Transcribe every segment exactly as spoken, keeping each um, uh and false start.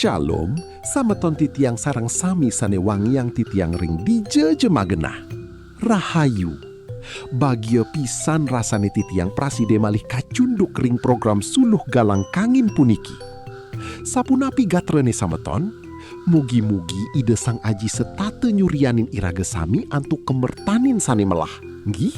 Shalom, sameton titiang sareng sami sane wangiang titiang ring dija ja magenah. Rahayu. Bagia pisan rasane titiang prasida malih kacunduk ring program suluh galang kangin puniki. Sapunapi gatrane sameton? Mugi-mugi Ida Sang Aji setata nyurianin iraga sami antuk kamertanin sane melah, nggih?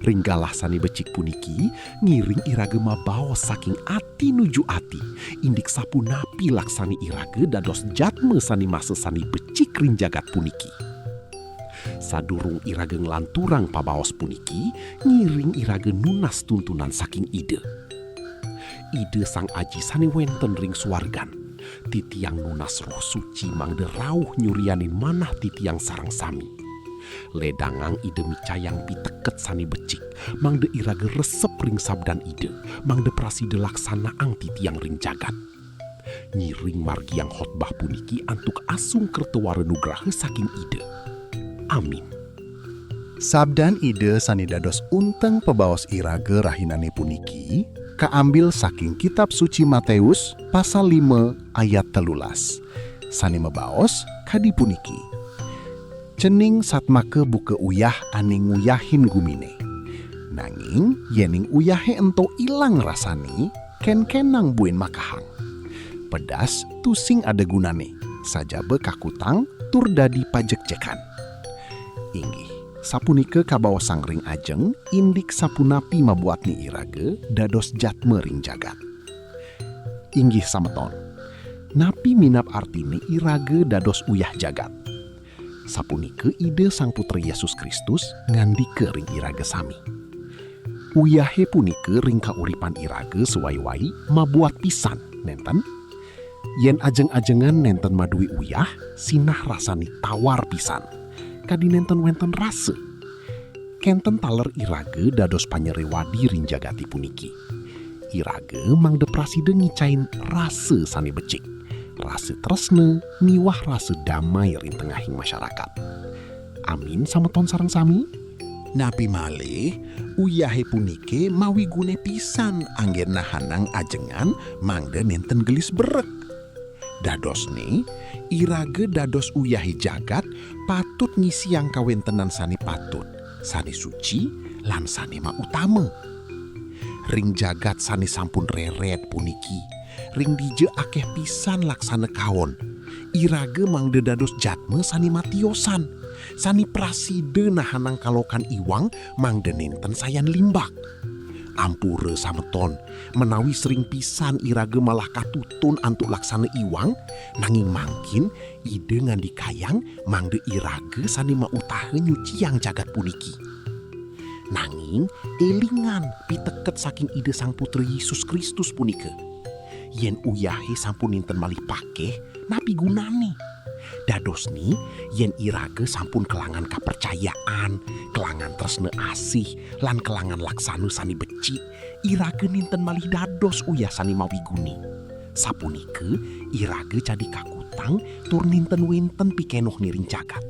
Ring galah sane becik puniki, ngiring iraga mabaos saking ati nuju ati, indik sapunapi laksane iraga dados jadma sane masesane becik ring jagat puniki. Sadurung iraga nglanturang pabaos puniki, ngiring iraga nunas tuntunan saking Ida. Ida Sang Aji sane wenten ring suargan, titiang nunas Roh Suci mangda rauh nyurianin manah titiang sareng sami. Ledangang Ida micayang piteket sane becik, mangda iraga resep ring sabdan Ida, mangda prasida laksanaang titiang ring jagat. Ngiring margiang khotbah puniki antuk asung kerta wara nugraha saking Ida. Amin. Sabdan Ida sane dados unteng pabaos iraga rahinane puniki kaambil saking Kitab Suci Mateus pasal lima ayat telulas, sane mabaos kadi puniki: "Cening satmaka buka uyah ane nguyahin gumine. Nanging yening uyahe ento ilang rasane, kenkenang buin makahang. Pedas tusing ada gunane, sajaba kakutang tur dadi pajekjekan." Inggih, sapunika kabaosang ring ajeng, indik sapunapi mabuatne iraga dados jadma ring jagat. Inggih sameton, napi minab artine iraga dados uyah jagat? Sapunika Ida Sang Putra Yesus Kristus ngandika ring iraga sami. Uyahe punika ring kauripan iraga sawai-wai mabuat pisan, nenten? Yen ajeng-ajengan nenten madue uyah, sinah rasane tawar pisan. Kadi nenten wenten rasa. Kenten taler iraga dados panyerewadi ring jagate puniki. Iraga mangda prasida ngicain rasa sane becik, rasa tresna miwah rasa damai ring tengahing masyarakat. Amin, sameton sareng sami? Napi malih, uyahe punike mawigune pisan anggen nahanang ajengan mangda nenten gelis berek. Dadosne, iraga dados uyahe jagat patut ngisiang kawentenan sane patut, sane suci, lan sane mautama. Ring jagat sane sampun reret puniki, ring dija akeh pisan laksana kaon, iraga mangda dados jadma sane matiosan, sane prasida nahanang kalokan iwang mangda nenten sayan limbak. Ampura sameton, menawi sering pisan iraga malah katutun antuk laksana iwang, nanging mangkin Ida ngandikayang mangda iraga sane mautaha nyuciang jagat puniki. Nanging elingang piteket saking Ida Sang Putra Yesus Kristus punika. Yen uyahe sampun nenten malih pakeh, napi gunane? Dadosne, yen iraga sampun kelangan kapercayaan, kelangan tresna asih, lan kelangan laksana sane becik, iraga nenten malih dados uyah sane mawigune. Sapunika, iraga jagi kakutang tur nenten wenten pikenohne ring jagat.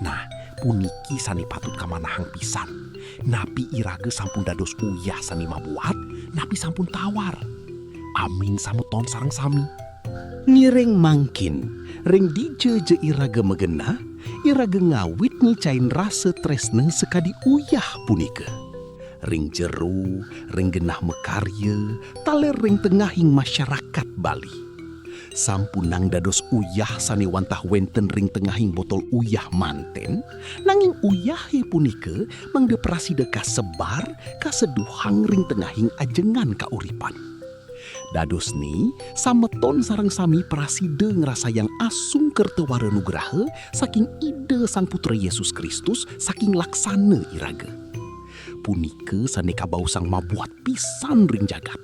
Nah, puniki sane patut kamanahang pisan. Napi iraga sampun dados uyah sane mabuat, napi sampun tawar? Amin, sameton sareng sami. Ngiring mangkin, ring dija ja iraga magenah, iraga ngawit ngicain rasa tresna sakadi uyah punika. Ring jero, ring genah makarya, taler ring tengahing masyarakat Bali. Sampunang dados uyah sane wantah wenten ring tengahing botol uyah manten, nanging uyahe punika mangda prasida kasebar, kaseduhang ring tengahing ajengan kauripan. Dadosne, sameton sareng sami prasida ngrasayang asung kerta wara nugraha saking Ida Sang Putra Yesus Kristus saking laksana iraga. Punika sane kabaosang mabuat pisan ring jagat.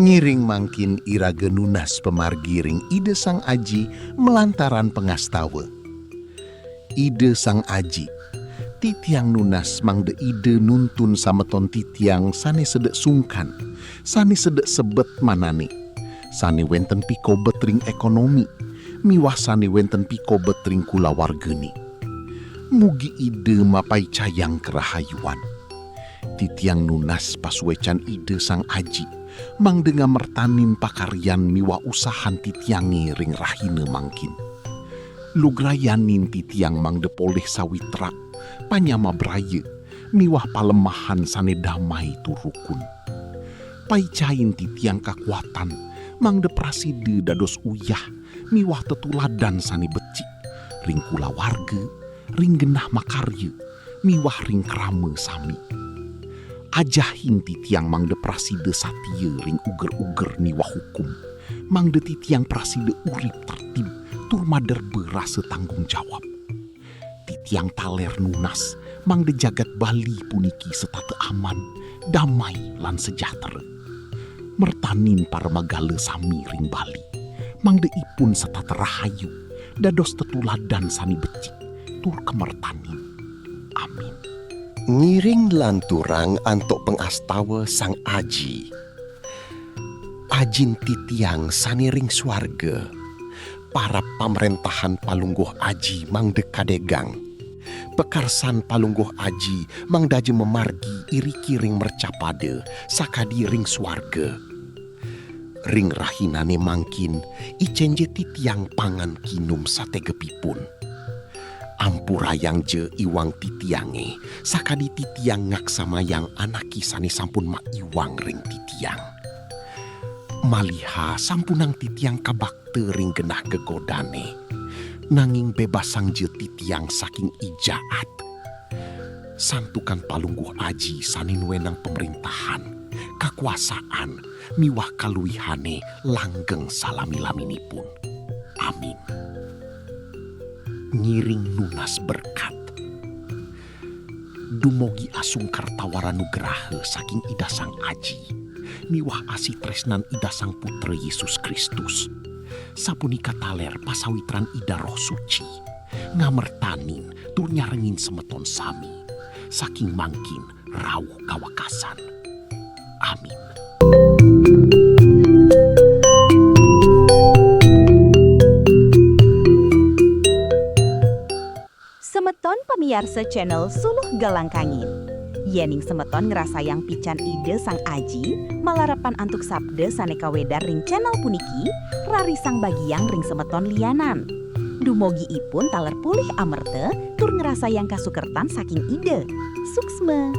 Ngiring mangkin iraga nunas pamargi ring Ida Sang Aji malantaran pangastawa. Ida Sang Aji, titiang nunas mangda Ida nuntun sameton titiang sane sedek sungkan, sane sedek sebet manane, sane wenten pikobet ring ekonomi, miwah sane wenten pikobet ring kulawargane. Mugi Ida mapaicayang karahayuan. Titiang nunas pasuecan Ida Sang Aji, mangda ngamertanin pakaryan miwah usahan titiange ring rahina mangkin. Lugrayanin titiang mangda polih sawitra, panyama braya, miwah palemahan sane damai tur rukun. Paicain titiang kakuatan, mangda prasida dados uyah miwah tetuladan sane becik ring kulawarga, ring genah makarya, miwah ring krama sami. Ajahin titiang mangda prasida satia ring uger-uger miwah hukum, mangda titiang prasida urip tertib tur maderba rasa tanggung jawab. Titiang taler nunas mangda jagat Bali puniki setata aman, damai, lan sejahtera. Mertanin paramagala sami ring Bali, mangda ipun setata rahayu, dados tetuladan sane becik tur kamertanin. Amin. Ngiring lanturang antuk pangastawa Sang Aji. Ajin titiang sane ring suarga, parab pamrentahan Palungguh Aji mangda kadegang. Pakarsan Palungguh Aji mangda ja mamargi iriki ring mercapada sakadi ring suarga. Ring rahinane mangkin, icenja titiang pangan kinum sategepipun. Ampurayang ja iwang titiange, sakadi titiang ngaksamayang anake sane sampun maiwang ring titiang. Maliha sampunang titiang kabakta ring genah gegodane, nanging bebasang ja titiang saking ijaat. Santukan Palungguh Aji sane nuenang pamrentahan, kakuasaan, miwah kaluihane langgeng salami-laminipun. Amin. Ngiring nunas berkat. Dumugi asungkar tawara nugraha saking Ida Sang Aji, miwah asih tresnan Ida Sang Putra Yesus Kristus. Sapunika taler pasawitran Ida Roh Suci, ngamertanin tur nyarengin semeton sami, saking mangkin rauh kawekasan. Amin. Semeton pamiarsa channel Suluh Galang Kangin. Yening semeton ngrasayang pican Ida Sang Aji, malarapan antuk sabda sane kawedar ring channel puniki, rarisang bagiang ring semeton lianan. Dumugi ipun taler polih amerta tur ngrasayang kasukertan saking Ida. Suksma.